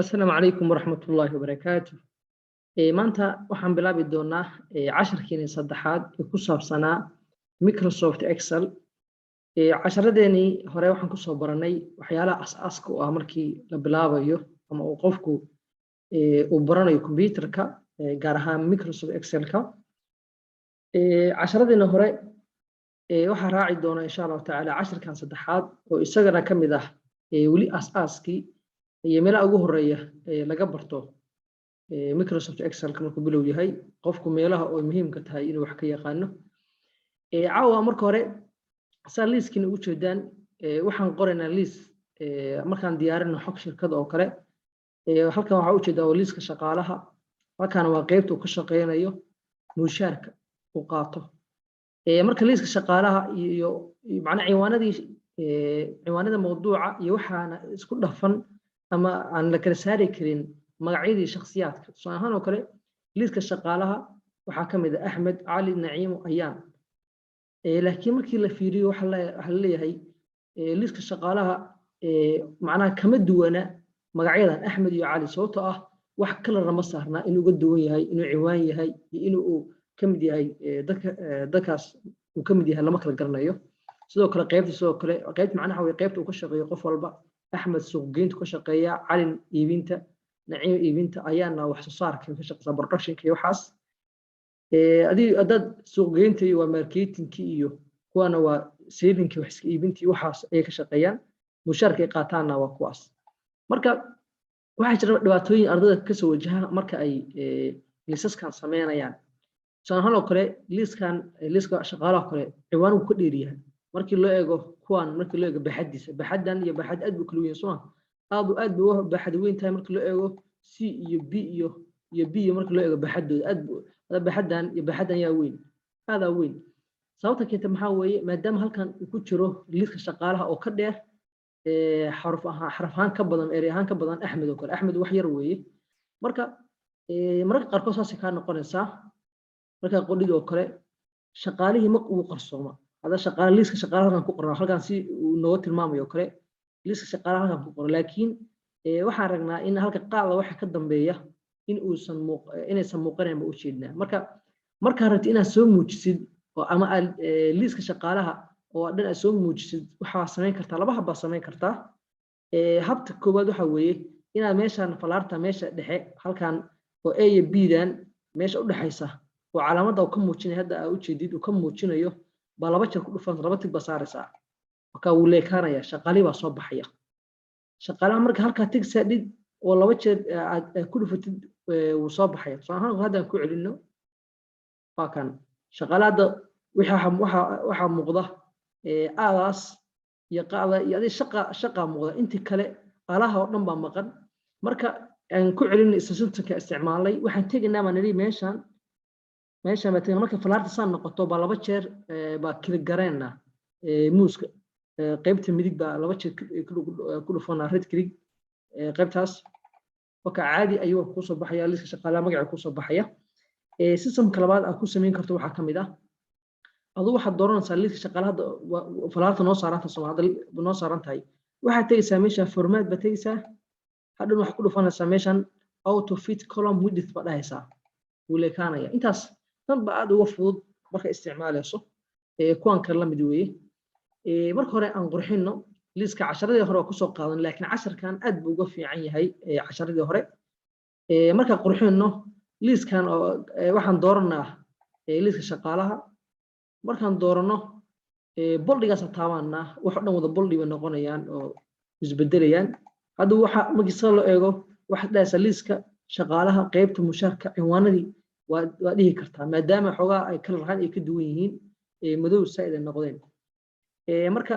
Asalaamu calaykum waraxmatullaahi wabarakaatu. Maanta waxaan bilaabi doonaa casharkeenii saddexaad ee ku saabsanaa Microsoft Excel. Casharadeenii hore waxaan kusoo baranay waxyaalaha as-aaska u ah markii la bilaabayo ama uu qofku uu baranayo computerka, gaar ahaan Microsoft Excelka. Casharadeena hore waxaa raaci doona, insha Allahu tacaala, casharkan saddexaad oo isagana ka mid ah weli as-aaskii iyo meelaha ugu horeeya laga barto Microsoft Excelka markuu bilow yahay qofku, meelaha oo muhiimka tahay inuu wax ka yaqaano. Caawa marka hore, saa liiskiina ugu jeedaan, waxaan qoraynaa liis markaan diyaarino xog shirkada oo kale. Halkan waxaa ujeedaa waa liiska shaqaalaha, halkaana waa qeybta uu ka shaqeynayo, mushaarka uu qaato. Marka liiska shaqaalaha iyo macnaa ciwaanadii, ciwaanada mawduuca iyo waxaana isku dhafan ama aan la kala saari karin magacyadii shakhsiyaadka. Tusaale ahaan oo kale, liiska shaqaalaha waxaa ka mid ah Axmed, Cali, Naciimo, Ayaan. Laakiin markii la fiiriyo, waxaa la leeyahay liiska shaqaalaha macnaha kama duwana magacyadan Axmed iyo Cali, sababtoo ah wax kalarna ma saarna inuu uga duwan yahay, inuu ciwaan yahay iyo inuu ka mid yahay dadka, dadkaas uu ka mid yahay lama kala garanayo. Sidoo kale qaybta, sidoo kale qaybta macnaha way qaybta uu ka shaqeeyo qof walba. Axmed suuqgeyntu ka shaqeeya, Calin iibinta, Naciim iibinta, Ayaana wax soo saarka ka shaqeysa, productionka iyo waxaas. Adii haddaad suuqgeynta iyo waa marketingki iyo kuwana waa savingki, wax iska iibintii, waxaas ayay ka shaqeeyaan. Mushaarka ay qaataanna waa kuwaas. Marka waxaa jira dhibaatooyin ardayda kasoo wajaha marka ay liisaskan sameynayaan. Tusaale ahaan oo kale, liiskan, liiska shaqaalaha kale, ciwaanku ka dheeryahay markii loo eego kuwan. Markii loo eego baxadiisa, baxadan iyo baxad aad buu kala weyn, soo aad aad bay u baxad weyn tahay markii loo eego C iyo B iyo B iyo markii loo eego baxadooda aad bu baxadan iyo baxadan yaa weyn, aadaa weyn. Sababta keenta maxaa weeye? Maadaama halkan uu ku jiro liiska shaqaalaha oo ka dheer xaruf ahaan, xaraf ahaan ka badan, erey ahaan ka badan Axmed oo kale. Axmed wax yar weeye. Marka mararka qaarkood saasay kaa noqonaysaa. Markaa qodhid oo kale, shaqaalihii ma uu qarsooma. Hadda shaqaale, liiska shaqaalaha halkan ku qoran, halkan si uu nooga tilmaamayo oo kale, liiska shaqaalaha halkan ku qoran, laakiin waxaan ragnaa in halka qaada waxa ka dambeeya in uusan muuq, inaysan muuqanayn ba ujeednaa. Marka markaa rabti inaad soo muujisid oo ama aad liiska shaqaalaha oo dhan aad soo muujisid, waxaa samayn kartaa laba hab baa samayn kartaa. Habta koowaad waxa weeye inaad meeshan falaarta meesha dhexe halkan oo A iyo B-dan meesha u dhexaysa oo calaamadda uu ka muujinayo, hadda aa ujeedid uu ka muujinayo, baa laba jeer ku dhufan, laba tick baa saaraysaa. Marka wuu leekaanaya, shaqaalihii baa soo baxaya. Shaqaalaha marka halkaa tick saadhid oo laba jeer aad ku dhufatid, wuu soo baxaya. Tusaale ahaan, haddaan ku celinno, waa kan shaqaalaha. Hadda waxaa muuqda aadaas iyo qaada iyo adi shaqa, shaqaa muuqda, intii kale alaha oo dhan baa maqan. Marka aan ku celinno isla systemka isticmaalnay, waxaan tegaynaa baan nidhi meeshan, meeshan baa tegna. Marka falaarta saan noqoto baa laba jeer baa click gareenna mouseka qaybta midig baa laba jeer ku dhufanaa, right click qaybtaas. Marka caadi ayuu kusoo baxaya liiska shaqaalaha, magaca kusoo baxaya. Systemka labaad aad ku samayn karto waxaa kamid ah, adu waxaad dooranaysaa liiska shaqaalaha. Hadda falaarta noo saaranta soo hadda noo saaran tahay, waxaad tegaysaa meesha format baad tegaysaa. Hadhan waxaad ku dhufanaysaa meeshan auto fit column width baad dhahaysaa, wuu leekaanaya. Intaas tan ba aad uga fudud marka isticmaalayso, kuwan kale la mid weeye. Marka hore aan qurxinno liiska. Casharadii hore waa kusoo qaadan, laakiin casharkan aad buu uga fiican yahay casharadii hore. Markaan qurxinno liiskan oo waxaan dooranaa liiska shaqaalaha. Markaan dooranno, boldigaasa taabaanaa, wax o dhan wada boldi bay noqonayaan oo isbedelayaan. Hadda waxa markii sida loo eego, waxaad dhahaysaa liiska shaqaalaha qeybta mushaarka, cinwaanadii waa dhihi kartaa, maadaama xoogaa ay kala rahaan ay ka duwan yihiin, madow saaid ay noqdeen. Marka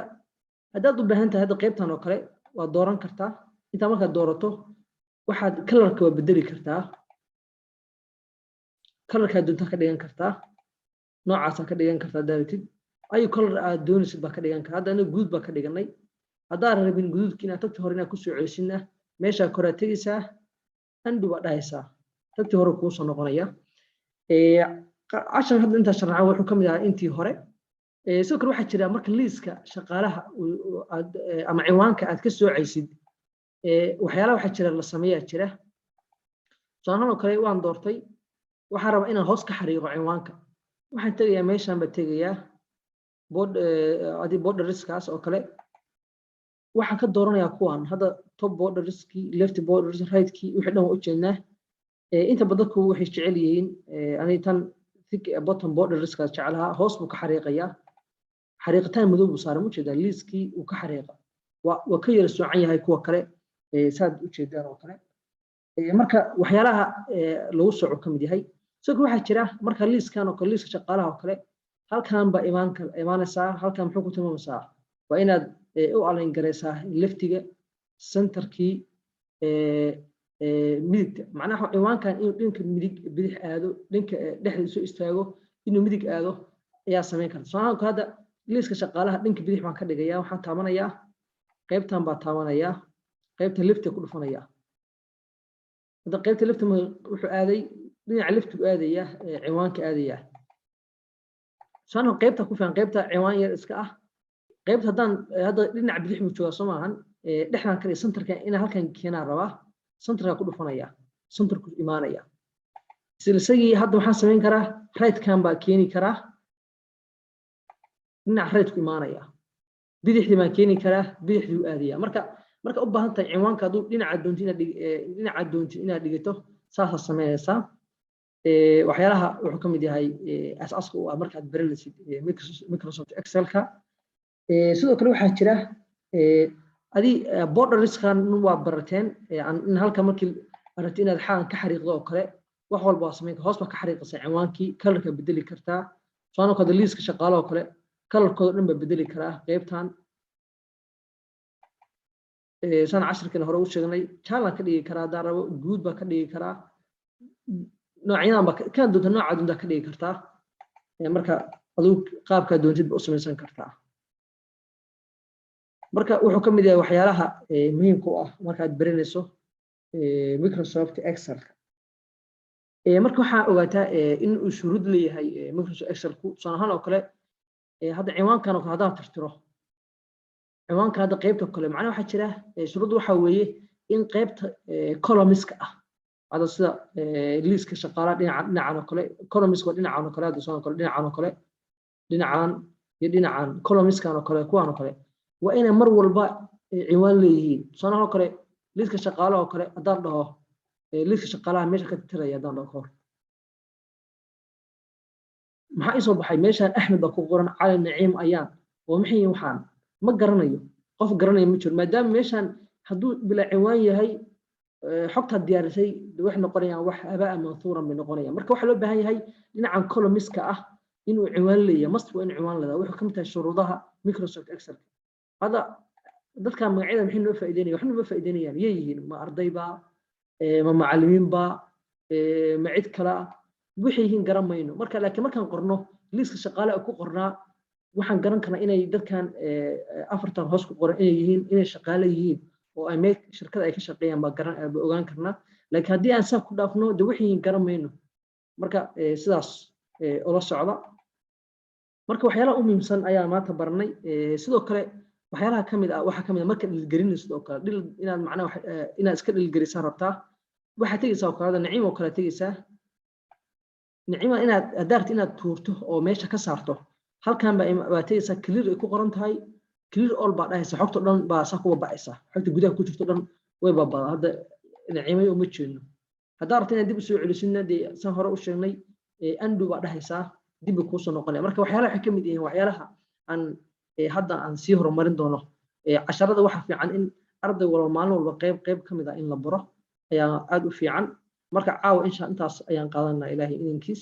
haddaad u baahan tahay, hadda qeybtan oo kale waad dooran kartaa. Intaa markaad doorato, waxaad colorka waa bedeli kartaa, colorkaa doontaa ka dhigan kartaa, noocaasaa ka dhigan kartaa daaratid, ayu color aad doonaysid baa ka dhigan kartaa. Hadda aniga guduud baa ka dhiganay. Haddaan rabin guduudki inaad tagti hore inaad kusoo celisidna, meeshaa koraad tegaysaa, undo baa dhahaysaa, tagtii hore kuusoo noqonaya. Cashar hadda intaa sharaxa wuxuu ka mid ahaa intii hore. Sidoo kale waxaa jira marka liiska shaqaalaha ama ciwaanka aad ka soocaysid. Waxyaalaha waxaa jira la sameeyaa jira. Tusaalahan oo kale waan doortay, waxaan rabaa inaan hoos ka xariiqo cinwaanka. Waxaan tegayaa meeshaan baa tegayaa, adi borderskaas oo kale waxaan ka dooranayaa kuwan hadda: top borderskii, left borders, rightkii, wixii dhan waa ujeednaa. Inta badan dadku waxay jecel yihiin, ani tan thick bottom borderskaas jeclahaa. Hoos buu ka xariiqayaa, xariiqitaan madow buu saaray, ujeedaa liiskii uu ka xariiqa. Waa ka yara soocan yahay kuwa kale, saad ujeedaan oo kale. Marka waxyaalaha lagu soco ka mid yahay. Sidoo kale waxaa jira marka liiskan oo kale, liiska shaqaalaha oo kale, halkan baa imaan imaanaysaa. Halkan muxuu ku tilmaamaysaa? Waa inaad u align garaysaa leftiga, centerkii, midigta. Macnaha ciwaankan inuu dhanka midig, bidix aado, dhanka dhexda soo istaago, inuu midig aado ayaa samayn karta. Soo hadda liiska shaqaalaha dhanka bidix baan ka dhigayaa. Waxaan taabanayaa qaybtan baa taabanayaa, qaybta leftiga ku dhufanaya. Hadda qaybta lefta wuxuu aaday dhinaca leftigu aadaya, ciwaanka aadaya. Soo qaybta ku fiican, qaybta ciwaan yar iska ah. Qaybta haddaan hadda dhinaca bidix buu joogaa, soo maahan? Dhexdan kale, centerka inaan halkan keenaa rabaa. Centerka ku dhufanaya, centerku imaanaya. Isla isagii hadda waxaan samayn karaa rightkan baa keeni karaa, dhinaca rightku imaanaya. Bidixdii baan keeni karaa, bidixdii u aadaya. Marka u baahan tahay ciwaanka hadduu dhinaca doontid inaad dhigato, saasaa samaynaysaa. Waxyaalaha wuxuu ka mid yahay asaaska u ah markaad baranaysid Microsoft Excelka. Sidoo kale waxaa jira adi borderskan waa barateen, in halka markii aragti inaad xagan ka xariiqdo oo kale, wax walba waa samayn. Hoos baa ka xariiqaysaa ciwaankii, colorka bedeli kartaa. Soano kale liiska shaqaale oo kale, colorkooda dhan baa bedeli karaa. Qaybtan saan cashirkan hore u sheegnay, jaalan ka dhigi karaa haddaan rabo, guud baa ka dhigi karaa, noocyadan baa kan doonta, nooca doonta ka dhigi kartaa. Marka adigu qaabkaa doontid ba u samaysan kartaa. Marka wuxuu ka mid yahay waxyaalaha muhiimka u ah markaad baranayso Microsoft Excelka. Marka waxaa ogaataa in uu shuruud leeyahay Microsoft Excelku. Tusaale ahaan oo kale, hadda ciwaankan oo kale haddaan tirtiro, ciwaanka hadda qaybta kale, macnaha waxaa jira shuruuddu waxaa weeye in qaybta columniska ah, hadda sida liiska shaqaalaha dhinaca dhinacan oo kale, columniska waa dhinacan oo kale, hadda sidoo kale dhinacan oo kale, dhinacan iyo dhinacan, columniskan oo kale, kuwan oo kale waa inay mar walba ciwaan leeyihiin. Tusaale ahaan oo kale liiska shaqaalaha oo kale, haddaan dhaho liiska shaqaalaha meesha ka tiraya, haddaan dhaho kahor, maxaa ii soo baxay? Meeshaan Axmed baa ku qoran, Cali, Naciim, Ayaan. Waa maxay yihiin waxaan? Ma garanayo, qof garanaya ma jiro. Maadaama meeshaan hadduu bilaa ciwaan yahay, xogtaad diyaarisay waxay noqonayaan wax habaa manhuuran bay noqonayaan. Marka waxaa loo baahan yahay dhinacan columniska ah inuu ciwaan leeyahay, must waa in ciwaan leedahay. Wuxuu ka mid tahay shuruudaha Microsoft Excel. Hadda dadka magacyada maxay noo faa'iideynayaan? Waxna noo faa'iideynayaan. Yay yihiin? Ma ardayba, ma macallimiinba, ma cid kala? Waxay yihiin garan mayno. Marka laakiin markaan qorno liiska shaqaale ku qornaa, waxaan garan karnaa inay dadkan afartan hoos ku qoran inay yihiin, inay shaqaale yihiin oo ay meel shirkada ay ka shaqeeyaan baa garan, baa ogaan karnaa. Laakiin haddii aan saa ku dhaafno, de waxay yihiin garan mayno. Marka sidaas ula socda. Marka waxyaalaha u muhiimsan ayaa maanta baranay. Sidoo kale waxyaalaha kamid ah, waxaa kamid ah marka dhilgelinaysid oo kale, dhil inaad macnaha inaad iska dhilgelisaa rabtaa, waxaad tegeysaa oo kale Naciim oo kale tegeysaa. Naciima inaad haddaad inaad tuurto oo meesha ka saarto, halkan baa tegeysaa, clear ay ku qoran tahay, clear all baa dhahaysa. Xogta dhan baa saa ku baba'aysa, xogta gudaha ku jirto dhan way baabada. Hadda Naciimay uma jeedno. Haddaa rabto inaad dib usoo celisidna, dee saan hore u sheegnay, undo baa dhahaysaa, dib bay kuusoo noqonaya. Marka waxyaalaha waxay ka mid yihiin waxyaalaha aan hadda aan sii horumarin doono casharada. Waxa fiican in arday walba maalin walba qayb qayb ka mid ah in la baro ayaa aad u fiican. Marka caawa insha intaas ayaan qaadanaa, Ilaahay idinkiis.